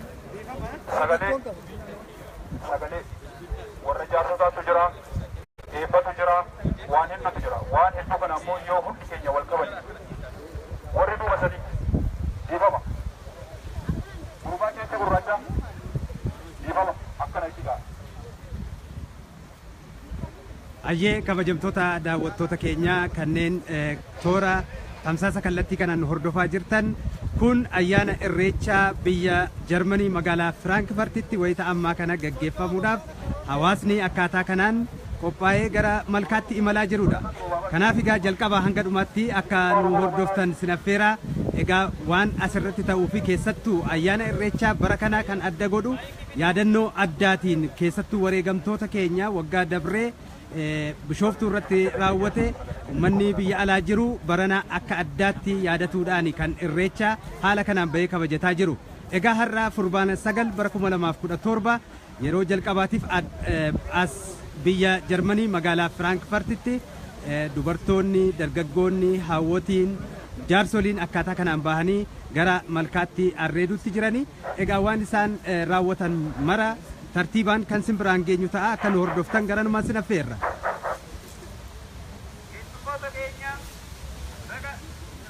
Sagalee sagalee warra jaarsotaatu jira, eebbatu jira, waan hedduutu jira. Waan hedduu kana ammoo yoo hundi keenya wal qabani, warri duuba sanii dhiifama. Gurbaa keessa gurraacha, dhiifama, akkana itti ga'a. Ayyee, kabajamtoota daawwattoota keenyaa kanneen toora tamsaasa kallattii kanaan hordofaa jirtan, kun ayyaana Irreechaa biyya Jarmanii magaalaa Firaankfartitti wayita ammaa kana gaggeeffamuudhaaf hawaasni akkaataa kanaan qophaa'ee gara malkaatti imalaa jirudha. Kanaaf egaa jalqabaa hanga dhumaatti akka nu hordoftan sin affeera. Egaa waan asirratti ta'uu fi keessattuu ayyaana Irreechaa bara kanaa kan adda godhu yaadannoo addaatiin keessattuu wareegamtoota keenya waggaa dabree Bishooftuu irratti raawwate uummanni biyya alaa jiru barana akka addaatti yaadatuudhaan kan Irreecha haala kanaan bahee kabajataa jiru. Egaa har'a Fulbaana 9 bara 2017 yeroo jalqabaatiif as biyya Jarmanii magaalaa Firaankfartitti dubartoonni, dargaggoonni, haawwotiin, jaarsoliin akkaataa kanaan bahanii gara malkaatti arreeduutti jirani. Egaa waan isaan raawwatan mara tartiibaan kan sin biraan geenyu ta'a, akka nu hordoftan garanumaan sin affeerra. Keessummoota keenya, baga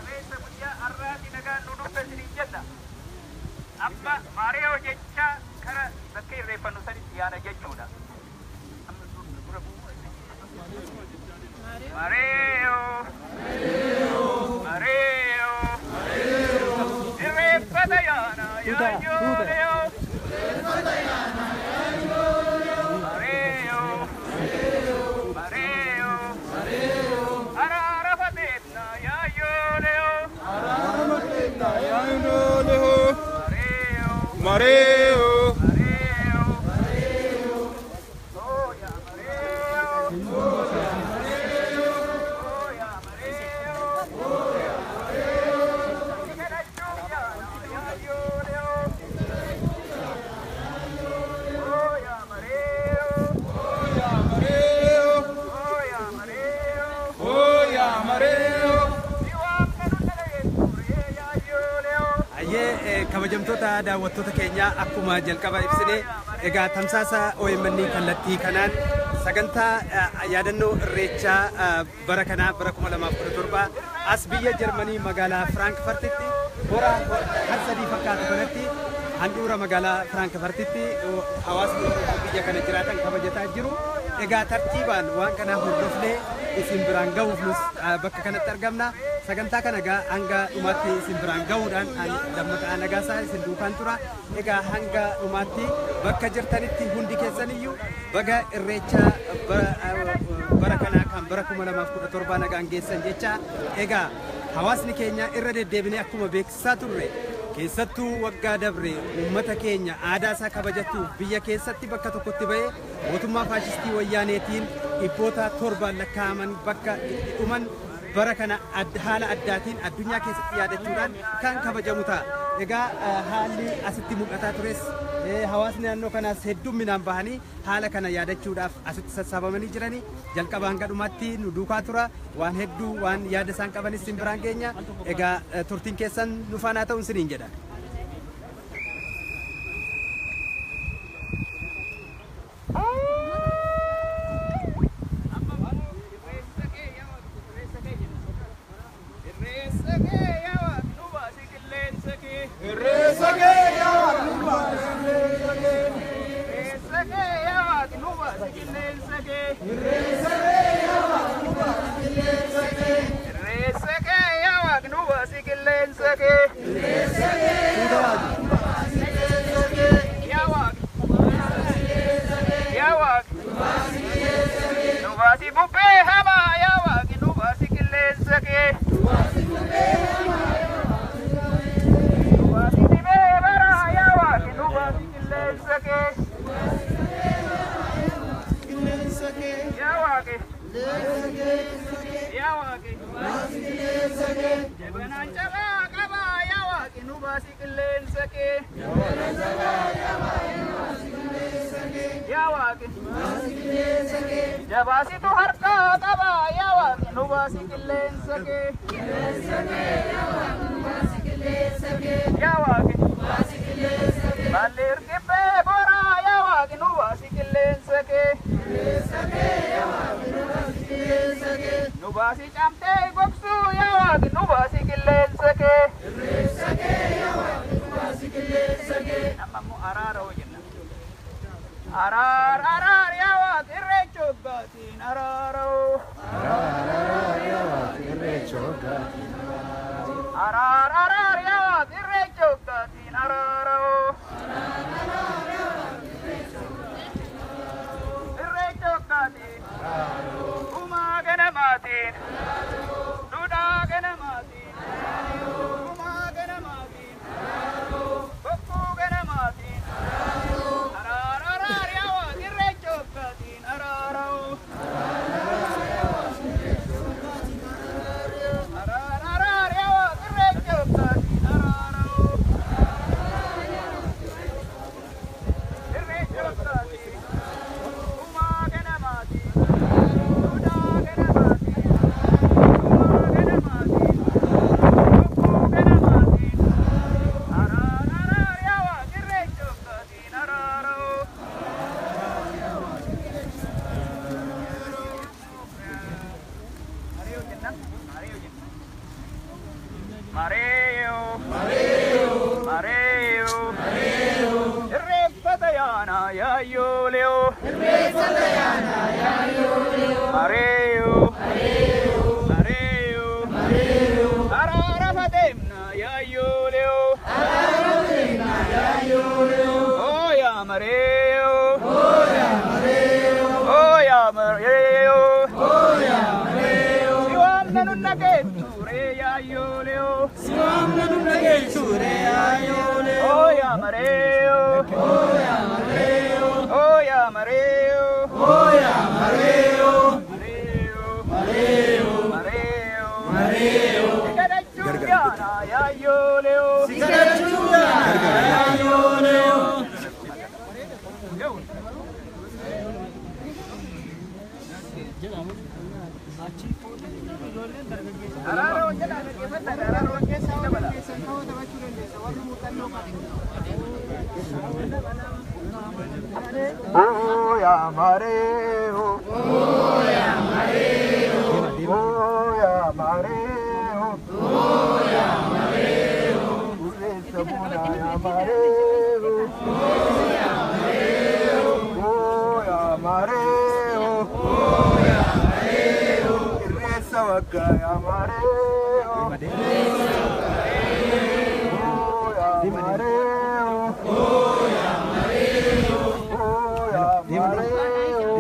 Irreessa guyyaa har'aati nagaan nu dhufte isiniin jenna. Amma Maariyoo jecha kara bakka irreeffannu sanitti yaana jechuudha. Maariyoo! Maariyoo! Irreeffata yaana yaayyoo! Maariyoo! Maariyoo! Araara fateetna yaayyoo! Maariyoo! Mareo. Maariyoo! Oh ya Maariyoo! Oh ya Maariyoo! Kadhachuu yaana yaayyoo! Oh ya Maariyoo! Mareo. Oh ya Maariyoo! Oh ya Mareo. Si waamna nu dhagayeessu yaayyoo! Ayyee, kabajamtoota daawwattoota keenyaa, akkuma jalqaba ibsine egaa tamsaasa OMN kallattii kanaan sagantaa yaadannoo Irreechaa bara kanaa bara 2017 as biyya Jarmanii magaalaa Firaankfartitti hora har-sadii fakkaatu kanatti handhuura magaalaa Firaankfartitti hawaasni Oromoo biyya kana jiraatan kabajataa jiru. Egaa tartiibaan waan kana hordofnee isin biraan gahuuf nus bakka kanatti argamna. Sagantaa kana egaa hanga dhumaatti isin biraan gahuudhaan ani Dammaqaa Nagaasaa isin duukaan tura. Egaa hanga dhumaatti bakka jirtanitti hundi keessaniyyuu baga Irreecha bara kanaa kan bara 2017 nagaan geessan jecha. Egaa hawaasni keenya irra deddeebinee akkuma beeksisaa turre, keessattuu waggaa dabre uummata keenya aadaa isaa kabajachuuf biyya keessatti bakka tokkotti ba'ee mootummaa faashistii Wayyaaneetiin dhibboota torbaan lakkaa'aman bakka itti dhuman bara kana haala addaatiin addunyaa keessatti yaadachuudhaan kan kabajamu ta'a. Egaa haalli asitti mul'ataa tures hawaasni naannoo kanaas heddumminaan bahanii haala kana yaadachuudhaaf asitti sassaabamanii jiranii. Jalqaba hanga dhumaatti nu duukaa tura, waan hedduu waan yaada isaan qabanis isin biraan geenya. Egaa turtiin keessan nu faanaa ta'uun isiniin jedha. Irreessa kee yaa Waaqni nu baasi qilleensa kee. Irreessa kee yaa Waaqni nu baasi qilleensa kee. Irreessa kee yaa Waaqni nu baasi qilleensa kee. Irreessa kee yaa Waaqni nu baasi qilleensa kee. Irreessa kee yaa Waaqni nu baasi qilleensa kee. Irreessa kee yaa Waaqni nu baasi qilleensa kee. Yaa Waaqni. Yaa Waaqni. Nu baasi bubbee hamaa yaa Waaqni, nu baasi qilleensa kee. Nu baasi dhibee baraa yaa Waaqni, nu baasi qilleensa kee. Yaa Waaqni. Yaa Waaqni. Jabanaan cabaa qabaa yaa Waaqni, nu baasi qilleensa kee. Yaa Waaqni. Jabaasitu harkaa qabaa yaa Waaqni, nu baasi qilleensa kee. Irkibbee boraa yaa waaqni nu baasi qilleensa kee. Nu baasi caamtee gogsuu yaa waaqni nu baasi qilleensa kee. Amma immoo araara hoo jenna. Araar araar yaa waaqni irreecha hoggaatiin araara hoo. Araar araar yaa waaqni irreecha hoggaatiin araara hoo. Irreecha hoggaatiin. Uumaa ganamaatiin. Duudhaa ganamaatiin. Uumaa ganamaatiin. Bokkuu ganamaatiin. Araar araar yaa waaqni irreecha hoggaatiin araara hoo. Araar araar yaa waaqni irreecha hoggaatiin araara hoo. Irreecha hoggaatiin. Uumaa ganamaatiin. Duudhaa ganamaatiin. Uumaa ganamaatiin. Bokkuu ganamaatiin. Araar araar yaa waaqni irreecha hoggaatiin araara hoo. Mareo jenna. Mareo jenna. Mareo. Mareo. Mareo. Irreeffata yaana yaayyoo le'oo. Irreeffata yaana yaayyoo le'oo. Mareo. Mareo. Mareo. Araara fateemna yaayyoo le'oo. Araara fateemna yaayyoo le'oo. Oo yaa mareo. Oo yaa mareo. Oo yaa mareo. Si waamna nun dhageettu ree yaayyoo le'oo. Si waamna nun dhageessu ree yaayyoo le'oo. Oo yaa mareeyo. Oo yaa mareeyoo. Oo yaa mareeyo. Oo yaa mareeyoo. Mareeyo. Mareeyoo. Mareeyo. Mareeyoo. Si kadhachuu yaana yaayyoo le'oo. Si kadhachuu yaana yaayyoo le'oo. Araara hojjetaa dhaggeeffadhaa araara hojjetaa dabala. Oo yaa mareeyo. Oo yaa mareeyo. Oo yaa mareeyo. Oo yaa mareeyo. Irreessa bunaa yaa mareeyo. Oo yaa mareeyo. Oo yaa mareeyo. Oo yaa mareeyo. Irreessa waggaa yaa mareeyo. Oo yaa mareeyo. Oo yaa mareeyo.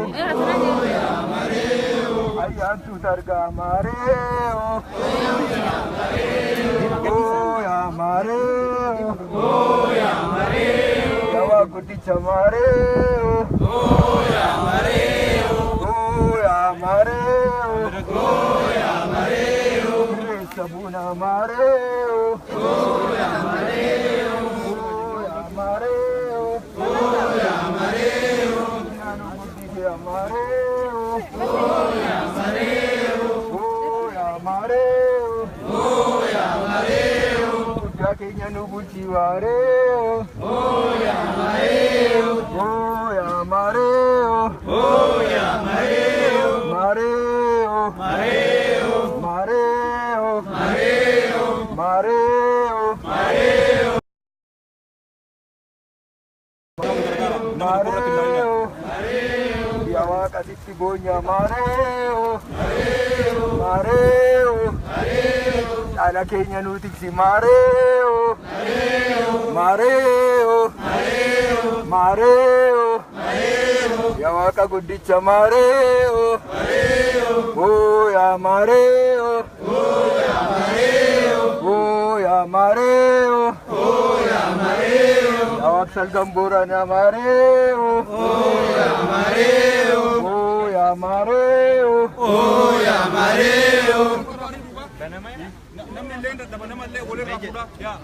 Ayyaantu dargaa mareeyo. Oo yaa mareeyo. Oo yaa mareeyo. Gawaa guddicha mareeyo. Oo yaa mareeyo. Oo yaa mareeyo. Oo yaa mareeyo. Irreessa bunaa mareeyo. Oo yaa mareeyo. Oo yaa mareeyo. Oo yaa mareeyo. Naannoo guddisee mareeyo. Oo yaa mareeyo. Oo yaa mareeyo. Oo yaa mareeyo. Guddaa keenya nu bulchi waareeyo. Oo yaa mareeyo. Oo yaa mareeyo. Oo yaa mareeyo. Mareeyo. Mareeyo. Mareeyo. Mareeyo. Mareeyo. Mareeyo. Mareeyo. Yaa waaqa sitti boonya mareeyo. Mareeyo. Dhala keenya nu tiksi mareeyo. Mareeyo. Mareeyo. Yaa waaqa guddicha mareeyo. Oo yaa mareeyo. Oo yaa mareeyo. Oo yaa mareeyo. Yaa waaqa salgan boorana mareeyo. Oo yaa mareeyo. Oo yaa mareeyo. Oo yaa mareeyoo. Namni illee dadhaba nama illee walirraa fuudhaa. Yaa.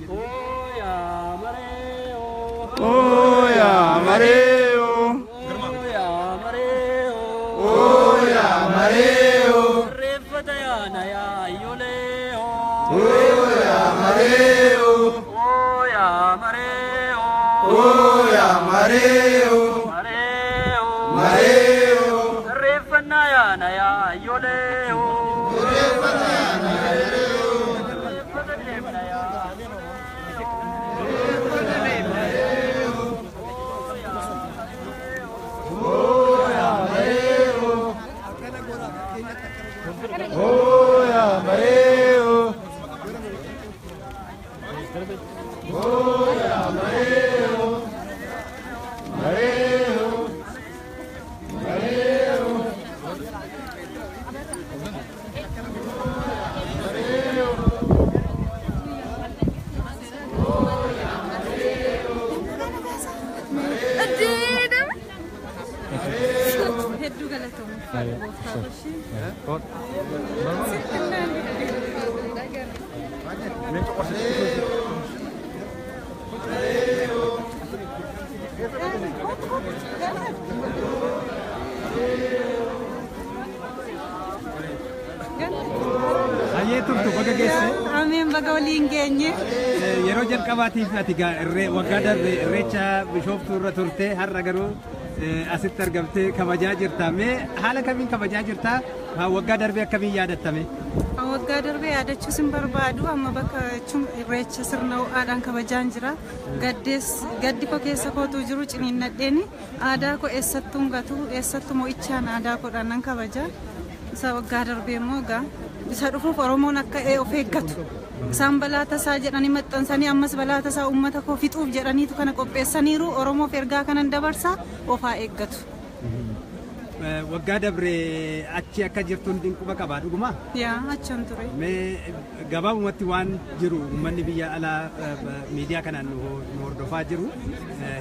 Oo yaa mareeyoo. Oo yaa mareeyo. Oo yaa mareeyoo. Oo yaa mareeyo. Irreeffata yaana yaayyoo le'oo. Oo yaa mareeyo. Oya mareo. Oya mareo. Mareo. Mareo. Irreeffannaa yaana yaayyolee. Irreeffannaa yaana yaayyolee. Irreeffata deemna yaayyolee. Oya mareo. Oya mareo. Oya mareo. Mareo. Mareo. Hedduu galatoomuu gooftaa goshee. Hayyee turtu baga geesse. Ameen baga waliin geenye. Yeroo jalqabaatiif ati waggaa darbe irreecha Bishooftuu irra turte, har'a garuu asitti argamtee kabajaa jirta. Mee haala kamiin kabajaa jirta? Waggaa darbe akkamiin yaadattame? Waggaa darbee yaadachuus hin barbaadu, amma bakka irreecha sirna ho'aadhaan kabajaan jira. Gaddees gaddi koo keessa kootu jiru ciniinnadheeni aadaa koo eessattuu hin gatu, eessattuu mo'ichaan aadaa koodhaan nan kabaja. Isa waggaa darbee immoo egaa isa dhufuuf Oromoon akka of eeggatu. Isaan balaa tasaa jedhanii maxxansanii ammas balaa tasaa uummata koo fixuuf jedhaniitu kana qopheessaniiru. Oromoof ergaa kanan dabarsa, of haa eeggatu. Waggaa dabre achi akka jirtuun dinquba qabaa dhuguma? Yaa, achan ture. Mee gabaabumatti waan jiru uummanni biyya alaa miidiyaa kanaan nu hordofaa jiru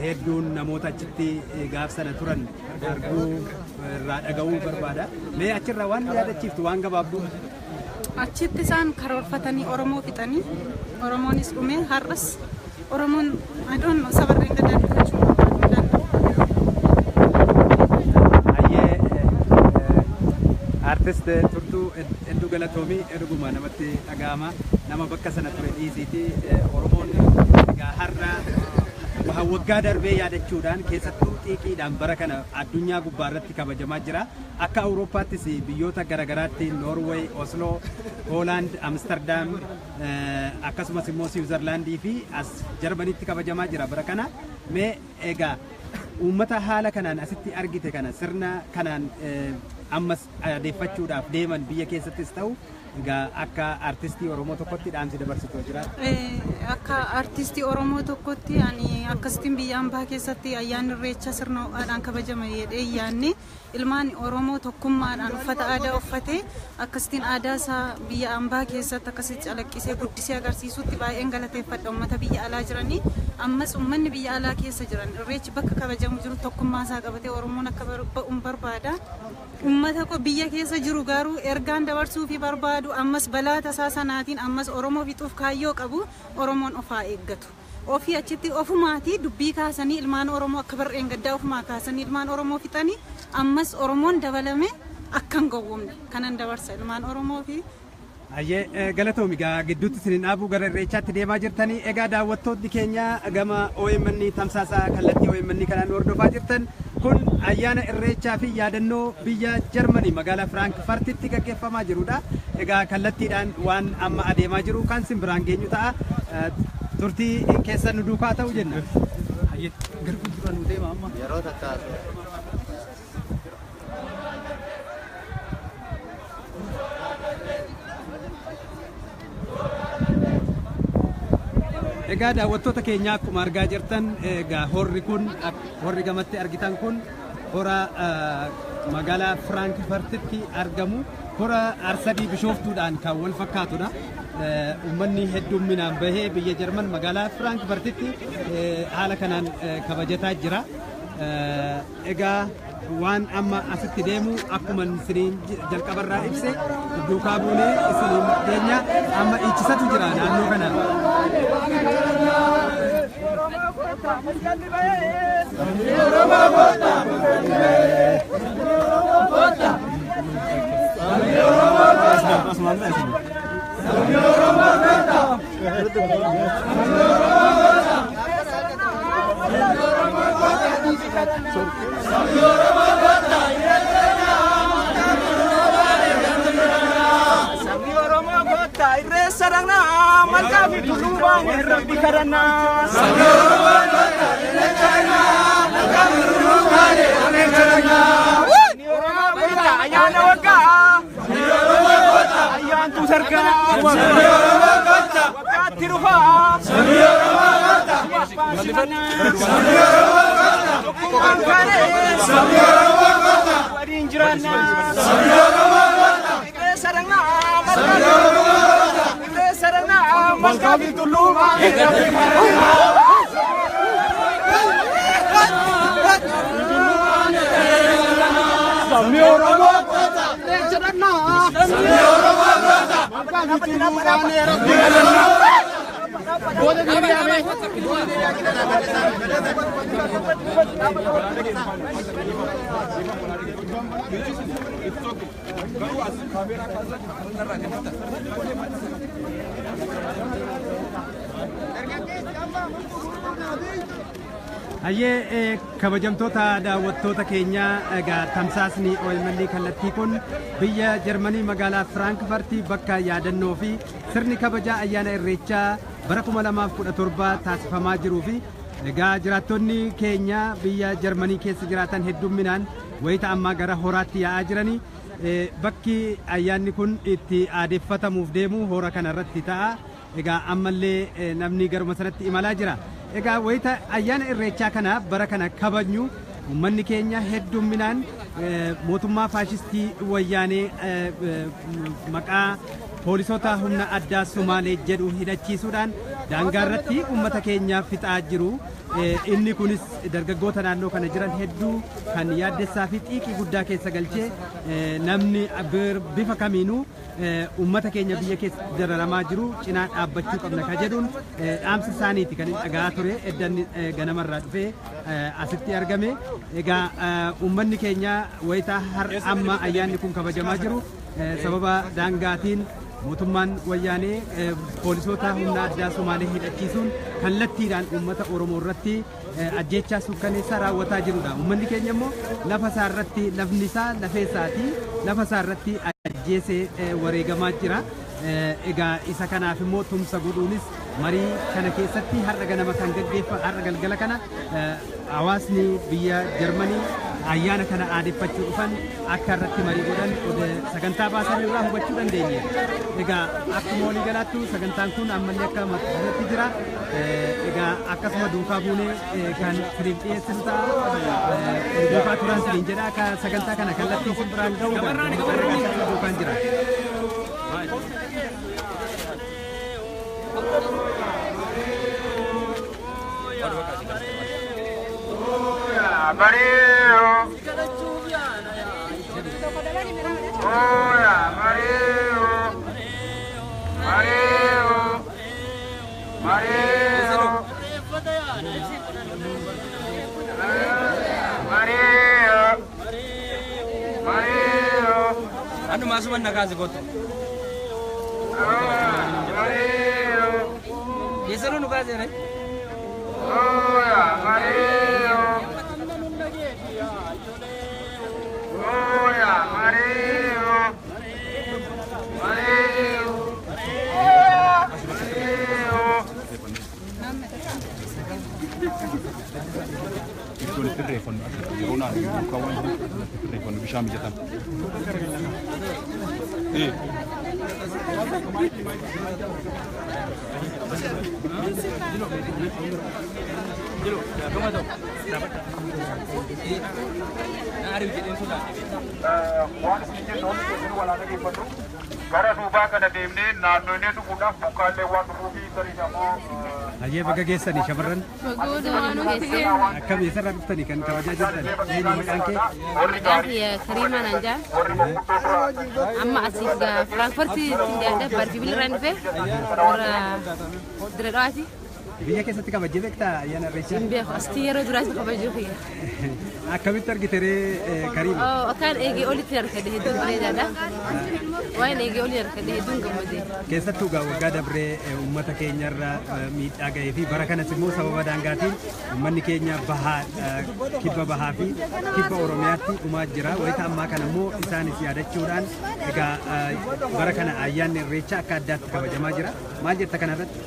hedduun namoota achitti gaaf sana turan arguu irraa dhaga'uu barbaada. Mee achirraa waan yaadachiiftu waan gabaabduu. Achitti isaan karoorfatanii Oromoo fixanii, Oromoonis dhume. Har'as Oromoon, I don't know, sabarreen gaddaa dubbachuu barbaaduu danda'u. Hayyee, artist Turtuu, hedduu galatoomii. Dhuguma namatti dhaga'ama, nama bakka sana ture dhiisiiti. Oromoon egaa har'a waggaa darbee yaadachuudhaan keessattuu xiiqiidhaan bara kana addunyaa gubbaa irratti kabajamaa jira. Akka Awurooppaattis biyyoota garaagaraatti Noorweey, Osloo, Hoolaand, Amsterdam, akkasumas immoo Siwiizerlaandii fi as Jarmanitti kabajamaa jira bara kana. Mee egaa uummata haala kanaan asitti argite kana sirna kanaan ammas adeeffachuudhaaf deeman biyya keessattis ta'u egaa akka artistii Oromoo tokkotti dhaamsi dabarsitu jira. Akka artistii Oromoo tokkotti ani akkasittiin biyya ambaa keessatti ayyaanni irreechaa sirna ho'aadhaan kabajama jedhee yaanne, ilmaan Oromoo tokkummaadhaan uffata aadaa uffatee akkasittiin aadaa isaa biyya ambaa keessatti akkasitti calaqqisee guddisee agarsiisutti baay'een galateeffadha uummata biyya alaa jiranii. Ammas uummanni biyya alaa keessa jiran irreechi bakka kabajamu jiru tokkummaa isaa qabatee Oromoon akka ba'uun barbaada. Uummata koo biyya keessa jiru garuu ergaan dabarsuu fi barbaadu, ammas balaa tasaa sanaatiin ammas Oromoo fixuuf kaayyoo qabu, Oromoon of haa eeggatu. Ofii achitti ofumaatii dubbii kaasanii ilmaan Oromoo akka barreen gaddaa ofumaa kaasanii ilmaan Oromoo fixanii, ammas Oromoon dabalame akka hin gowwoomne kanan dabarsa ilmaan Oromoo fi Hayyee, galatoomi. Egaa gidduutti isin dhaabuu gara irreechaatti deemaa jirtanii. Egaa daawwattoonni keenya gama OMN, tamsaasa kallattii OMN kanaan hordofaa jirtan kun ayyaana irreechaa fi yaadannoo biyya Jarmanii magaalaa Firaankfartitti gaggeeffamaa jirudha. Egaa kallattiidhaan waan amma adeemaa jiru kan simbiraan geenyu ta'a. Turtii keessan nu duukaa ta'u jenna. Hayyee, gara fuuldura nu deema amma. Yeroo takka. Egaa daawwattoota keenya, akkuma argaa jirtan egaa horri kun, horri gamatti argitan kun hora magaalaa Firaankfartitti argamu, hora Arsadii Bishooftuudhaan kan wal fakkaatudha. Uummanni hedduminaan bahee biyya Jarman magaalaa Firaankfartitti haala kanaan kabajataa jira. Egaa waan amma asitti deemu akkuma isiniin jalqabarraa ibse duukaa buunee isiniin keenya. Amma dhiichisatu jira naannoo kana. Sabni Oromoo kottaa irreecha dhaqnaa malkaa fi tulluu baanee rabbi kadhannaa. Sabni Oromoo kottaa irreessa dhaqnaa malkaa fi tulluu baanee rabbi kadhannaa. Sabni Oromoo kottaa irreecha dhaqnaa malkaa fi tulluu baanee rabbi kadhannaa. Sabni Oromoo kottaa ayyaana waggaa. Sabni Oromoo kottaa ayyaantu sarkaa. Sabni Oromoo kottaa waggaatti dhufaa. Sabni Oromoo kottaa Sabni Oromoo kottaa tokkummaan kaanee. Sabni Oromoo kottaa waliin jiraannaa. Sabni Oromoo kottaa irreessa dhaqnaa Sabni Oromoo kottaa irreessa dhaqnaa malkaa fi tulluu baanee rabbi kadhannaa. Sabni Oromoo kottaa Irreecha dhaqnaa. Sabni Oromoo kottaa malkaa fi tulluu baanee rabbi kadhannaa. Hayyee, kabajamtoota daawwattoota keenyaa, egaa tamsaasni OMN kallattii kun biyya Jarmanii magaalaa Firaankfartii bakka yaadannoo fi sirni kabajaa ayyaana Irreechaa bara 2017 taasifamaa jiruu fi egaa jiraattonni keenya biyya Jarmanii keessa jiraatan heddumminaan wayita ammaa gara horaatti yaa'aa jiranii, bakki ayyaanni kun itti aadeeffatamuuf deemu hora kana irratti ta'a. Egaa ammallee namni garuma sanatti imalaa jira. Egaa wayita ayyaana Irreechaa kana bara kana kabajnu uummanni keenya heddumminaan mootummaa faashistii Wayyaanee maqaa poolisoota humna addaa Sumaalee jedhu hidhachiisuudhaan daangaa irratti uummata keenya fixaa jiru. Inni kunis dargaggoota naannoo kana jiran hedduu kan yaaddessaa fi xiiqii guddaa keessa galchee, namni bifa kamiinuu uummata keenya biyya keessa dararamaa jiru cinaa dhaabbachuu qabna ka jedhuun dhaamsa isaaniiti kan inni dhaga'aa ture eddanni ganamarraa dhufee asitti argame. Egaa uummanni keenya wayitaa har amma ayyaanni kun kabajamaa jiru sababa daangaatiin mootummaan Wayyaanee poolisoota humna addaa Somaalee hidhachiisuun kallattiidhaan uummata Oromoo irratti ajjeechaa suukkaneessaa raawwataa jirudha. Uummanni keenya immoo lafa isaa irratti, lafni isaa lafee isaati, lafa isaa irratti ajjeesee wareegamaa jira. Egaa isa kanaaf immoo tumsa godhuunis marii kana keessatti har'a ganama kan gaggeeffa, har'a galgala kana hawaasni biyya Jarmanii ayyaana kana aadeffachuu dhufan akka irratti marii godhan sagantaa baasan irraa hubachuu dandeenya. Egaa akkuma walii galaattu sagantaan kun ammallee akka maxxanfamatti jira. Egaa akkasuma duukaa buunee kan isiniif dhiyeessinu ta'a. Duukaa turan isiniin jedha, akka sagantaa kana kallattii isin biraan ga'uu duukaan jira. Mario. Oya, Mario. Mario. Mario. Mario. Mario. Anu masuk mana kasih koto. Mario. Biasa lu kasih re. Oya, Mario. Oya, Mario. Mario. Mario. Iddoon itti irreeffannu yeroo naannoo duukaawwan jiru itti irreeffannu bishaan mijataan. Waan isin jennu hundi keessanuu walaa dhageeffadhu. Gara duubaa kana deemnee naannolee dhufuudhaaf bukkaallee waan dhufuu fi tarii ammoo Hayyee, bakka geessanii shamarran akkam, eessarraa dhuftanii kan kabajaa jirtan? Eenyu maqaan kee? Maqaan kiyya Kariimaa naan jedha. Amma asiif gaa Firaanfurtii dhiyaadha, Barfibil irraan dhufe, warra Dirre Dhawaati. Biyya keessatti kabajjee beektaa ayyaana Irreechaa? Hin beeku, asitti yeroo duraatti kabajuu kiyya. Akkamitti argite ree Kariima? Akkaan eegee olitti argate hedduu bareedaadha. Waan eegee olii argate hedduun gammade. Keessattuu egaa waggaa dabree uummata keenyarra miidhaa ga'ee fi bara kanas immoo sababa daangaatiin uummanni keenya bahaa, kibba bahaa fi kibba Oromiyaatti dhumaa jira. Wayita ammaa kana immoo isaanis yaadachuudhaan egaa bara kana ayyaanni Irreechaa akka addaatti kabajamaa jira. Maal jetta kanarratti?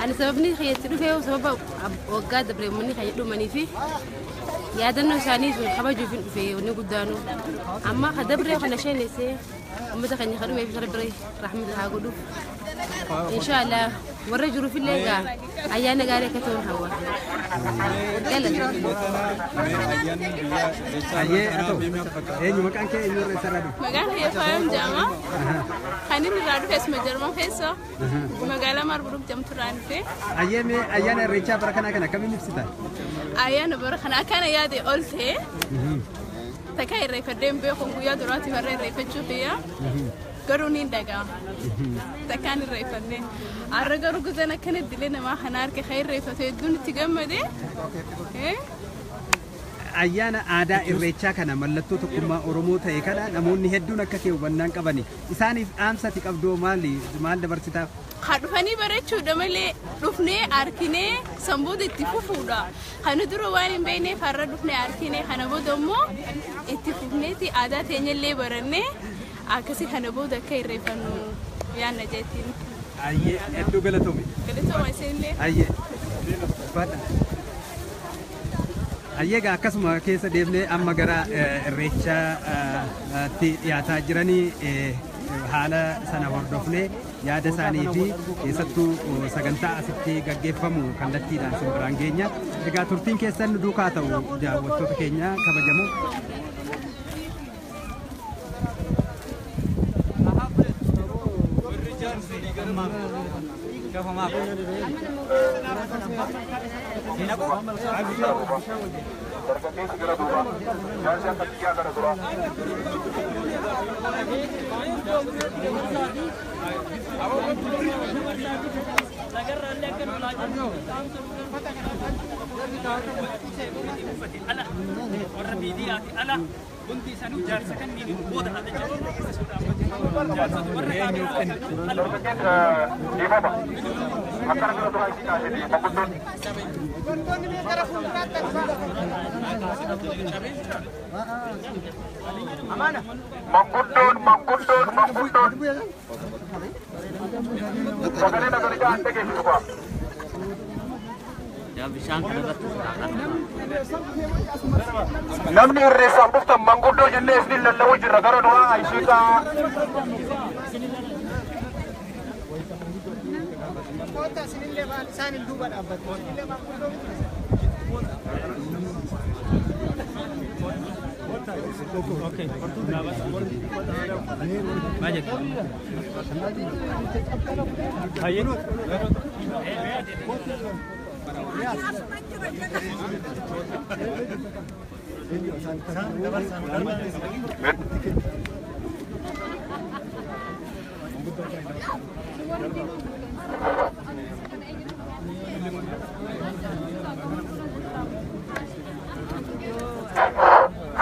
Ani sababni kiyyatti dhufe sababa waggaa dabree uummanni keenya dhumanii fi yaadannoo isaanii sun kabajuuf hin dhufe wanni guddaanu. Amma ka dabree kana sheenessee uummata keenya ka dhumeef rabbi rahmata haa godhuuf. Inshaallah warra jiruuf illee egaa ayyaana gaarii akka ta'u hawwa. Ayyee haa ta'u. Eenyu maqaan kee, eenyu irra eessarraa dhufe? Maqaan kiyya Faayam jedhama. Kan inni irraa dhufe asuma Jarman keessa, magaalaa Maarburg jedhamtu irraa dhufe. Ayyee, mee ayyaana Irreechaa bara kanaa kana akkamiin ibsita? Ayyaana bara kana akkana yaade ol ta'e takka irreeffadhee hin beeku, guyyaa duraatti warra irreeffachuuf iyya. Garuu ni dhaga'ama. Takkaan irreeffannee. Har'a garuu guzan akkana dilee namaa kana harka kan irreeffatu hedduun itti gammade. Ayyaana aadaa Irreechaa kana, mallattoo tokkummaa Oromoo ta'e kana, namoonni hedduun akka kee hubannaan qabani. Isaaniif dhaamsati qabdoo maali? Maal dabarsitaaf? Haa dhufanii barachuudha malee, dhufnee arkinee san booda itti fufuudha. Kana dura waan hin beekneef har'a dhufnee arkinee, kana booda immoo itti fufneeti aadaa teenyallee barannee akkasii kana booda akka irreeffannu yaadna jettiin. Ayyee, hedduu galatoomi. Galatooma isinillee. Ayyee. Baadha. Ayyee, egaa akkasuma keessa deemnee amma gara Irreechaatti dhiyaataa jiranii haala sana hordofnee yaada isaanii fi keessattuu sagantaa asitti gaggeeffamu kallattiidhaan isin biraan geenya. Egaa turtiin keessan nu duukaa ta'u, daawwattoota keenya kabajamoo. Dargaggeessi gara duubaa, jaarsi akka biyyaa gara duraa. Warra miidiyaati ala hundi isaanii jaarsa kanneen booda haadha jiru. Warra Dargaggeessi dhiifama. Akkana gara duraa isii kaasee manguddoonni. Manguddoon, manguddoon, manguddoon. Sagalee nagarijaa an dhageessisu faa. Bishaan kanarratti. Namni Irreessaan dhuftan manguddoo jennee isin lallabuu jirra, gara duraa Aishiitaa.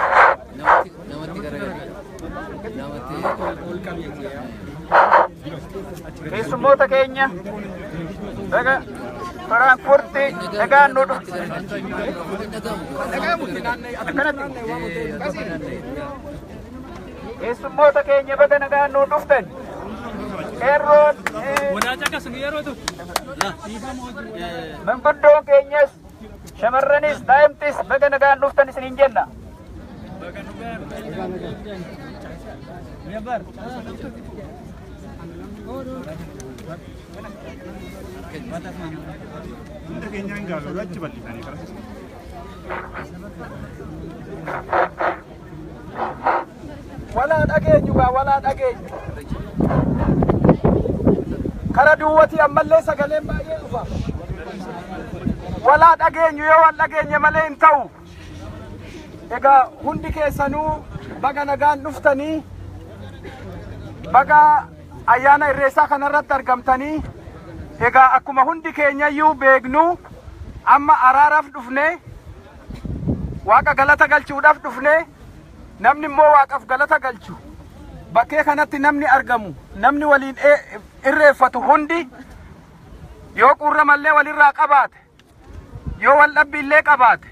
Namatti garagala. Namatti ol qabeeti. Keessummoota keenya baga Firaanfurti nagaan nu dhufte. Akkanatti. Keessummoota keenya baga nagaan nu dhuftan. Qeerroon, manguddoon keenyas, shamarranis, daa'imtis baga nagaan dhuftan isiniin jenna. Hunda keenya hin gaafatu, achi bal'ifanii karaa. Walaa dhageenyu gaa, walaa dhageenyu. Kara duwwati ammallee sagaleen baay'ee dhufa. Walaa dhageenyu, yoo wal dhageenye malee hin ta'u. Egaa hundi keessanuu baga nagaan dhuftanii, baga ayyaana Irreessaa kanarratti argamtanii. Egaa akkuma hundi keenyayyuu beeknu amma araaraaf dhufne. Waaqa galata galchuudhaaf dhufnee, namni immoo Waaqaaf galata galchu, bakkee kanatti namni argamu, namni waliin irreeffatu hundi yoo qurramallee walirraa qabaate, yoo wal dhabbiillee qabaate,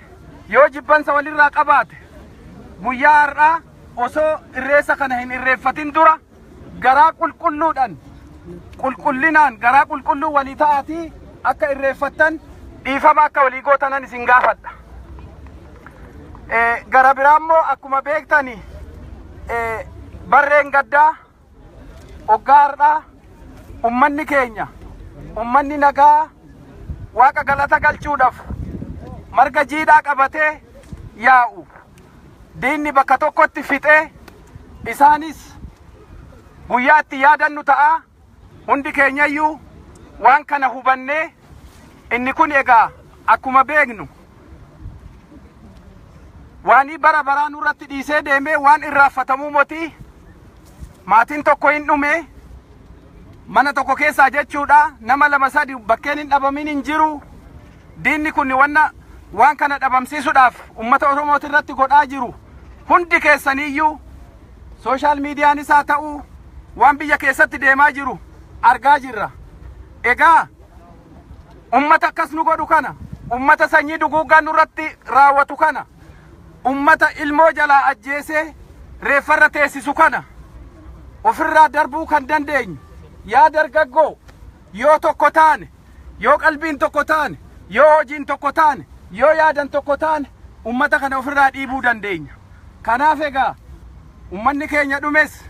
yoo jibbansa walirraa qabaate, guyyaa har'aa osoo irreessa kana hin irreeffatin dura garaa qulqulluudhaan, qulqullinaan, garaa qulqulluu walii ta'aatii akka irreeffattan, dhiifama akka walii gootanan isin gaafadha. Gara biraa immoo akkuma beektani, barreen gaddaa hoggaa har'aa ummanni keenya, ummanni nagaa Waaqa galata galchuudhaaf marga jiidhaa qabatee yaa'u diinni bakka tokkotti fixee, isaanis guyyaa itti yaadannu ta'a. Hundi keenyayyuu waan kana hubannee, inni kun egaa akkuma beeknu waanii bara baraa nurratti dhiisee deemee waan irraanfatamuu moti. Maatiin tokko hin dhume mana tokko keessaa jechuudha. Nama lama sadi bakkeen hin dhabamin hin jiru. Diinni kun wanna waan kana dhabamsiisuudhaaf ummata Oromooti irratti godhaa jiru hundi keessaniiyyuu social mediaan isaa ta'uu waan biyya keessatti deemaa jiru argaa jirra. Egaa ummata akkas nu godhu kana, ummata sanyii duguuggaa nurratti raawwatu kana, ummata ilmoo jalaa ajjeesee reeffarra teessisu kana ofirraa darbuu kan dandeenyu, yaa dargaggoo, yoo tokko taane, yoo qalbiin tokko taane, yoo hojiin tokko taane, yoo yaadan tokko taane, ummata kana ofirraa dhiibuu dandeenya. Kanaaf egaa ummanni keenya dhumes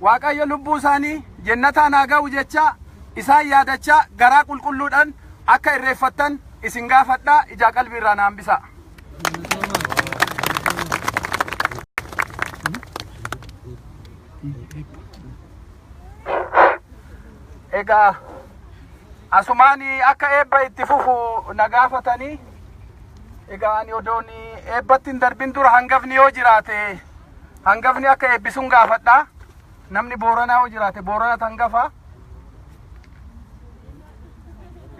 Waaqayyo lubbuu isaanii jennataan haa ga'u jechaa, isaan yaadachaa, garaa qulqulluudhaan akka irreeffattan isin gaafadhaa. Ijaa qalbii irraa na hambisaa. Egaa asumaan akka eebba itti fufu na gaafatanii, egaa ani odoon eebbatti hin darbin dura hangafni yoo jiraate hangafni akka eebbisuun gaafadha. Namni Booranaa yoo jiraate Booranatu hangafa.